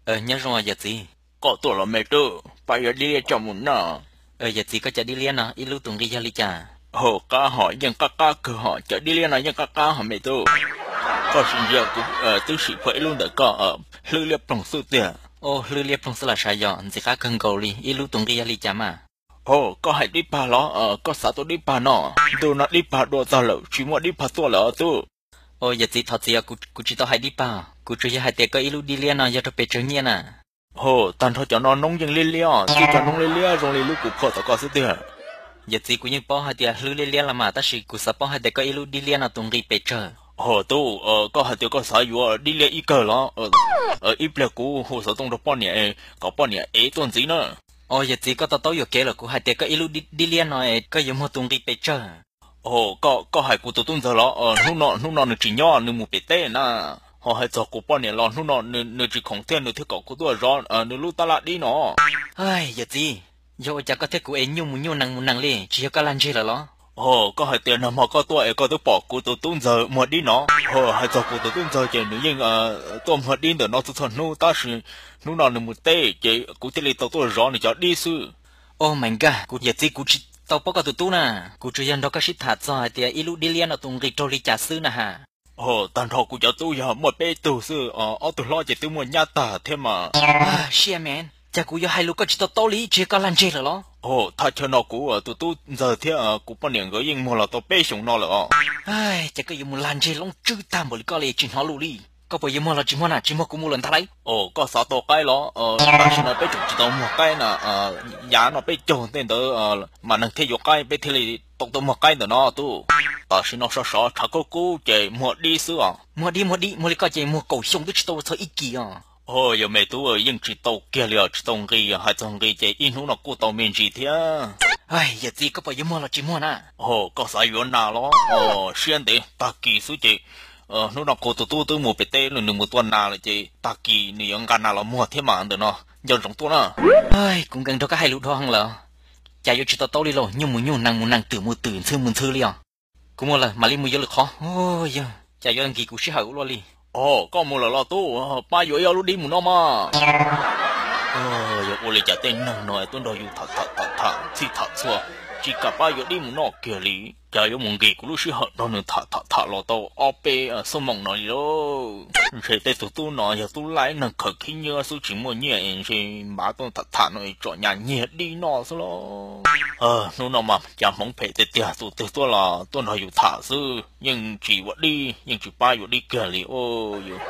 Nyob zoo yawm txiv. Koj tuaj los me tub, pab yuav dib liab coj mus noj. Yawm txiv, koj cov dib liab no ib lub tus nqi yog li cas? Hauv qab hom yeej qab qab kawg hom, cov dib liab no yeej qab qab hom me tub. Koj sim ntsia kuv twb sim phuam ib lub ntawm koj, hlwb liab ploog xwb tiag. Hlwb liab ploog xwb los sav yog ntxim qab kawg nkaus li, ib lub tus nqi yog li cas mas? Hauv, koj hais dib pag los? Koj xav tua dib pag no? Ntu no dib pag dua tag lawm, tsis muaj dib pag tuaj lawm os tub. Yawm txiv, thov txim, kuv tsis tau hais dib pag, kuv tsuas yog hais tias koj ib lub dib liab no yog rau pes tsawg nyiaj na? Hauv, tag nrho cov no noob yeej liab liab, tib cov noob liab liab zoo li lub kuv phua tom koj xwb tiag. Yawm txiv, kuv yeej paub hais tias hlwb liab liab los mas, tab sis kuv xav paub hais tias koj ib lub dib liab no tus nqi pes tsawg? Hauv tub, koj hais tias koj xav yuav dib liab ib kawg los? Ib pliag kuv hu xov tooj rau poj niam, kom poj niam ev tuaj ntxiv na. Os yawm txiv, koj to taub yuam kev lawm, kuv hais tias koj ib lub dib liab no es koj yuav muag tus nqi pes tsawg? Hauv, koj hais kuv tus tub ntxawg los? Hnub no, hnub no nws tsis nyob, nws mus pem teb na. Ho hais txog kuv poj niam los hnub no nws tsis khoom thiab, nws thiaj kom kuv tuaj zov nws lub tab laj dib no. Yawm txiv, yog ua cas koj thiab kuv es nyuj mus nyuj nees mus nees li, tsis yog koj lag ntseg lawm los? Hauv, koj hais tias nag hmo koj tuaj es koj twb pom kuv tus tub ntxawg muag dib no. Hauv, hais txog kuv tus tub ntxawg ces nws yeej tuaj muag dib ntawm no txhua txhua hnub, tab sis hnub no nws mus teb ces kuv thiaj li tau tuaj zov nws cov dib xwb. Oh my God, kuv yawm txiv, kuv tsis tau paub koj tus tub na, kuv tsuas yog nrog koj sib tham txog hais tias ib lub dib liab no tus nqi raug li cas xwb na has. Hauv, tag nrho kuv cov tub yog muaj peb tug xwb, ob tug hlob ces twb muaj nyab tag thiab mas. Shit man, cas kuv yuav hais lus koj tsis to taub li, tsis yog koj lag ntseg lawm los? Hauv, thaj chaw no kuv tus tub ntxawg thiab kuv poj niam nkawd yeej muag los tau peb xyoos no lawm os. Ces koj yuav mus lag ntseg loob tswb tag npaum li koj li tsis hnov lus li. Koj puas yuav muag los tsis muag na, tsis muag kuv mus lawm ntag lauj. Os, koj xav tau qaib los? Tam sim no peb tseem tsis tau muag qaib na, yav no peb caug tej ntawd mas neeg thiaj yuav qaib, peb thiaj li tau tau muag qaib ntawm no tub. Tam sim no sov sov tshav kub kub ces muag dib xwb os. Muag dib, muag dib, muag li koj ces muag kaum xyoo twb tsis tau txog ib kis os. Hauv, yog me tub, yeej tsis tau kiag li os, tsis tau nqi, hais txog nqi ces ib hnub no kuj tau me ntsis thiab. Yawm txiv, koj puas yuav muag los tsis muag na? Hauv, koj xav yuav nas los? Siab ntev, tag kis xwb ces hnub no kuv tus tub twb mus pem teb, nws mus tua nas lawm ces tag kis nws yuav nqa nas los muag thiab mas, ntawm no nco ntsoov tuaj na. Kuv nkees nrog koj hais lus dhau heev lawm, cas yuav tsis to taub li lauj, nyuj mus nyuj, nees mus nees, twm mus twm, ntxhw mus ntxhw li os. Kuv mus lawm, mam li mus yuav lwm qhov. Yog, cas yuav nkis kuv sij hawm ua luaj li. Os, koj mus lawm los tub, pab yuav ib ob lub dib mus noj mas. Yog ua li cas tej neeg no tuaj nrog yus tham tham tham tham txhij tham txhua, tsis kam pab yuav dib mus noj kiag li. Cas yuav mus nkis kuv lub sij hawm nrog nws tham tham tham los tau ob peb xuab moos no li lauj. Ntshe tej tus tub no yog tub laij neeg khaws khib nyiab xwb tsis muaj nyiaj es ntshe npav tuaj tham tham no tsom nyas nyiag dib noj xwb lauj. Hnub no mas cas hmoov phem tiag tiag, tus twg tuaj los tuaj nrog yus tham xwb, yeej tsis ua dib, yeej tsis pab yuav dib kiag li. Yus